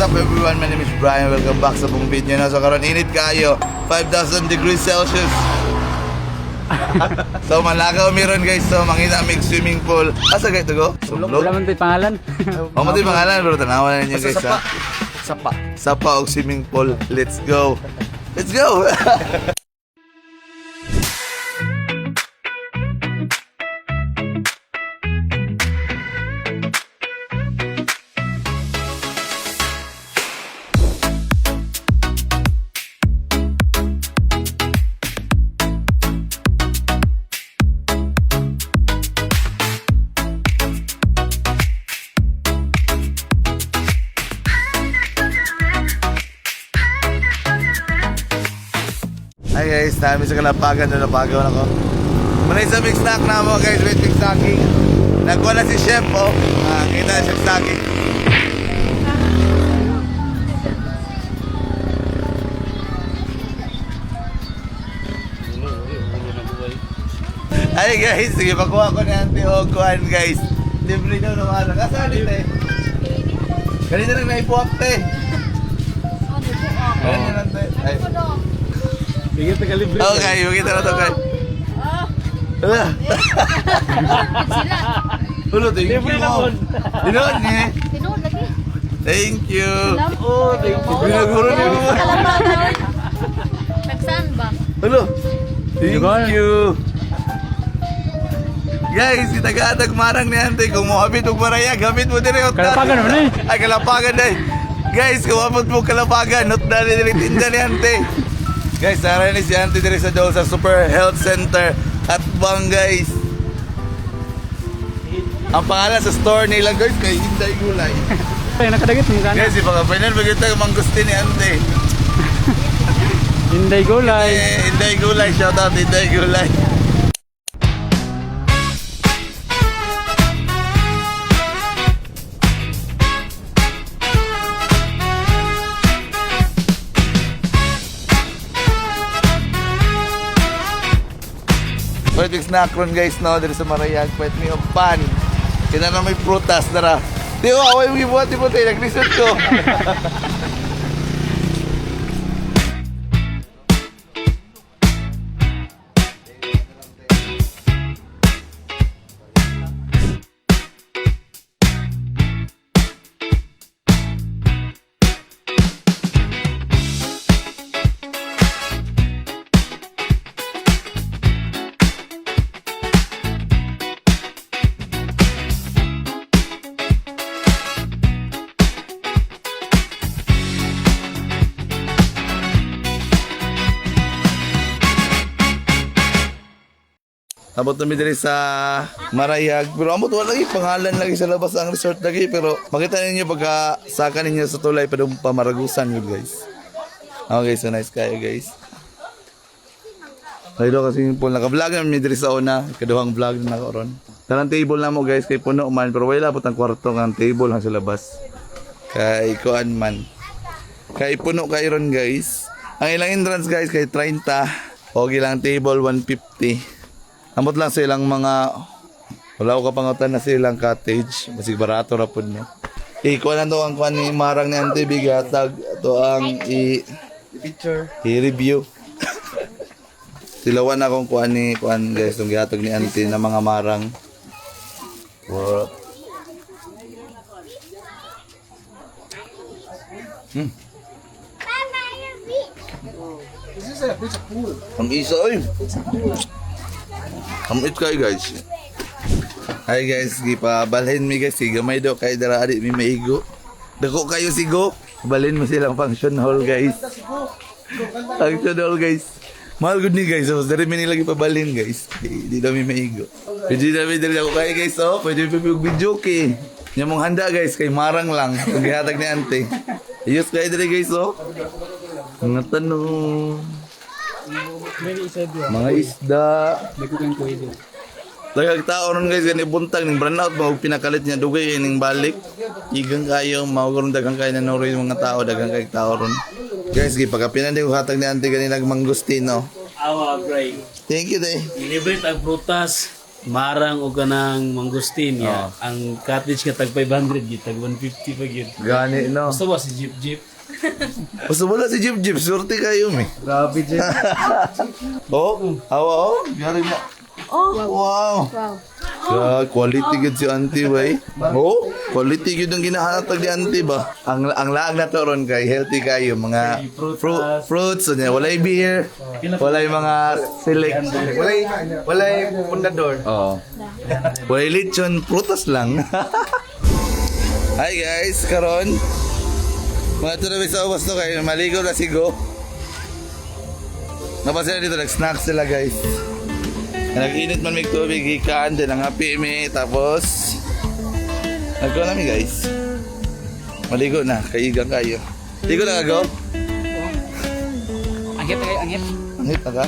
What's up, everyone? My name is Brian. Welcome back sa buong video na. So karon init kayo. 5,000 degrees Celsius. So malakaw meron, guys. So mangita aming swimming pool. Asa kayo to go? Wala man to'y pangalan. O mo pangalan pero tanawan na ninyo, guys, ha. Sapa. Sapa og swimming pool. Let's go. Let's go. Hi guys, namin sa Kalapagan, nalapagaw na ko. Manay sa big snack na mo, guys, wait, big snacking. Nagkuha na si Chef, oh. Ah, kita Chef snacking. Ay guys, sige, pakuha ko na ang og kuhan, guys. Libre daw ng araw. Kasaan dito eh? Kanina lang naipuak te. Kanina lang te. Ay. Bigyan taga libre. Okay, makita na to, guys. Wala. Sila. Wala, thank you. Libre na po. Tinuod ni. Tinuod lagi. Thank you. Oh, thank you. Binaguro ni mo. Kalapagan. Nagsaan ba? Wala. Thank Diba? you. Guys, itagatag marang ni ante. Kung mohabit og baraya, gamit mo dire. Kalapagan naman eh. Ay, kalapagan day. Guys, kung abot mo kalapagan, not dali diri tinda ni ante. Guys, nara ni si ante diri sa Dole sa Super Health Center at bang, guys. Ang pangalan sa store nila, guys, kay Inday Gulay. Ay, nakadagit mo gana. Guys, ipakapinan bagay tayo manggusti ni ante. Inday gulay. Eh, Inday Gulay, shout out Inday Gulay. Pwede snack ron, guys, no, diri sa Marayag, pwede may pan. Kina na may prutas dara. Di ko away mo gibuhat di mo tayo naglisod ko. Abot na mi diri sa Marayag. Pero amot wala lagi pangalan lagi sa labas ang resort lagi pero makita ninyo pagka saka ninyo sa tulay padung pamaragusan yun, guys. Okay, so nice kayo, guys. Ay do kasi yung pool naka-vlog na mi diri sa una, kaduhang vlog na nako ron. Tanang table na mo, guys, kay puno man pero wala pud ang kwarto nga ang table ang sa labas. Kay kuan man. Kay puno kay ron, guys. Ang ilang entrance, guys, kay 30 o ilang table 150. Amot lang silang mga wala ko kapangutan na silang cottage. Masig barato ra pud no. Ikuha na to ang kuan ni Marang ni Ante Bigatag. Ito ang i Picture. i-review. Tilawan akong kuan ni kuan, guys, tong gihatag ni Ante na mga marang. What? This is a it's a pool. Ang isa oy. Kamit kayo, guys. Hi guys, gipabalhin mi, guys, gamay do kay dara adi mi maigo. Dako kayo sigo. Balhin mo silang function hall, guys. Function hall, guys. Mahal gud ni, guys. So, diri mi nila gipabalhin, guys. Di daw mi maigo. Pwede na mi diri ako kayo, guys, oh. Pwede pa mi video kay. Nya mong handa, guys, kay marang lang. Kung gihatag ni ante. Ayos kayo diri, guys, oh. Mga tanong. May isa diya. Mga isda. Dako kang kuwede. Dagag tao ron, guys, gani buntag ning brand out mao pinakalit niya dugay ning balik. Igang kayo mao ron daghang kayo nanoroy mga tao, daghang kayo tao ron. Guys, gipakapinan din ko hatag ni ante kanina mangustino. Awa, Bray. Thank you day. Libre ang prutas. Marang o kanang mangustin ya. Ang cottage nga tag 500 gid, tag 150 pa gyud. Gani no. Basta ba si Jeep Jeep? Basta wala si Jeep Jeep, surte kayo mi. Grabe, Jeff. Oh, awa oh, gari mo. Oh. Wow. Wow. Quality gud si auntie bay. Oh, quality gud ang ginahatag ni auntie ba. Ang laag na to ron kay healthy kayo mga fruits unya walay beer, walay mga select. Walay pundador. Oo. Walay lechon, prutas lang. Hi guys, karon mga tuloy sa ubos to kayo, maligo na sigo. Napansin dito, nag-snack sila guys. Nag-init man may tubig, hikaan din, ang happy mi. Tapos, nagkuha namin guys. Maligo na, kaigang kayo. Ligo na ka, go? Anghit kayo, anghit. Ang hit na ka?